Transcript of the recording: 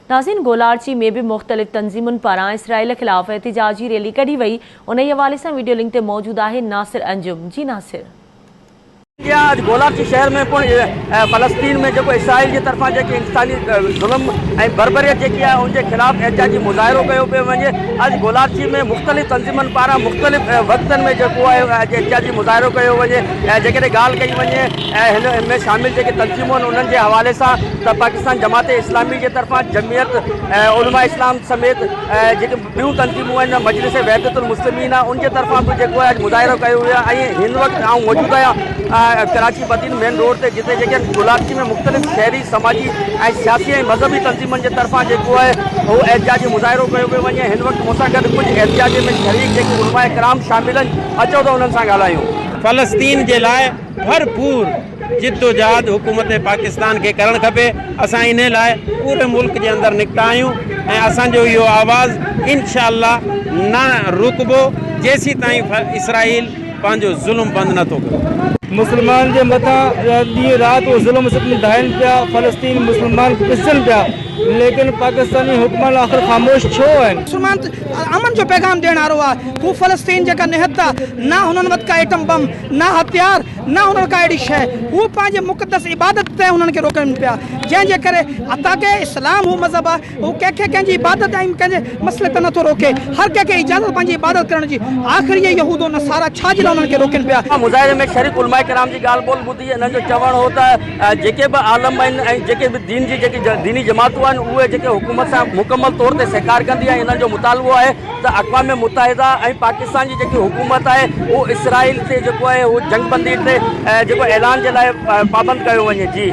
ناظرين گولاڙچي ۾ به مختلف تنظيمن پاران اسرائيل خلاف احتجاجي ريلي ڪڍي وئي انهي حوالي سان وڊيو لنڪ تي موجود آهي ناصر انجم جي ناصر. جيئن اڄ گولاڙچي شهر ۾ پڻ فلسطين ۾ جيڪو اسرائيل جي طرفان جيڪي انساني ظلم ۽ بربريت جيڪي آهي ان جي خلاف احتجاجي مظاهرو ڪيو پيو وڃي اڄ گولاڙچي ۾ مختلف تنظيمن پاران مختلف وقتن ۾ جيڪو آهي اڄ احتجاجي مظاهرو ڪيو وڃي جيڪڏهن ڳالهه ڪئي وڃي ۽ هن ۾ شامل جيڪي تنظيمون آهن انهن جي حوالي سان ته پاڪستان جماعت اسلامي جي طرفان جمعيت علماء اسلام سميت جيڪي ٻيون تنظيمون آهن مجلس وحدت المسلمين آهي ان جي طرفان به جيڪو آهي اڄ مظاهرو ڪيو ويو آهي ۽ هن وقت آئون موجود آهيان ڪراچي بدين مين روڊ تي جتي جيڪي گولاڙچي ۾ مختلف شهري سماجي ۽ سياسي ۽ مذهبي تنظيمن جي طرفان جيڪو آهي اهو احتجاجي مظاهرو ڪيو پيو وڃي هن وقت مون سان گڏ ڪجهه احتجاجي ۾ شريڪ جيڪي علماء ڪرام شامل آهن اچو ته انهن سان ڳالهايون. فلسطين جي لاء ڀرپور جدوجهد حڪومت پاڪستان کي ڪرڻ کپي، اسان انهي لاء پوري ملڪ جي اندر نڪتا آهيون ۽ اسان جو اهو آواز انشاء الله نه رڪبو جيسيتائين اسرائيل پنهنجو ظلم بند نه ٿو ڪري. مسلمان جي مٿان ڏينهن رات اهو ظلم ستم ڍائن پيا، فلسطين مسلمان پسجن پيا، ليڪن پاڪستاني حڪمران آخر خاموش ڇو آهن؟ مسلمان امن جو پيغام ڏيڻ وارو آهي، هو فلسطين جيڪا نهت آهي، نه هنن وٽ ڪا ايٽم بم، نه هٿيار، نه هنن وٽ ڪا اهڙي شيء، هو پنهنجي مقدس عبادت تي هنن کي روڪين پيا، جنهن جي ڪري حتيٰ ڪه اسلام هو مذهب آهي، هو ڪنهن کي ڪنهن جي عبادت ۽ ڪنهن جي مسئلي تي نٿو روڪي، هر ڪنهن کي اجازت پنهنجي عبادت ڪرڻ جي، آخر اهي يهود و نصارا ڇا جي لاء انهن کي روڪين پيا؟ مظاهري ۾ شريڪ علماء ڪرام جي ڳالهه ٻولهه ٻڌي انهن جو چوڻ هو ته جيڪي به عالم آهن ۽ جيڪي به دين جي جيڪي ديني جماعتون آهن اهي جيڪي حڪومت سان مڪمل طور تي سهڪار ڪندي ۽ انهن جو مطالبو آهي ته اقوام متحده ۽ پاڪستان جي جيڪي حڪومت آهي اهو اسرائيل تي جيڪو آهي اهو جنگ بندي تي جيڪو اعلان جي لاء پابند ڪيو وڃي جي.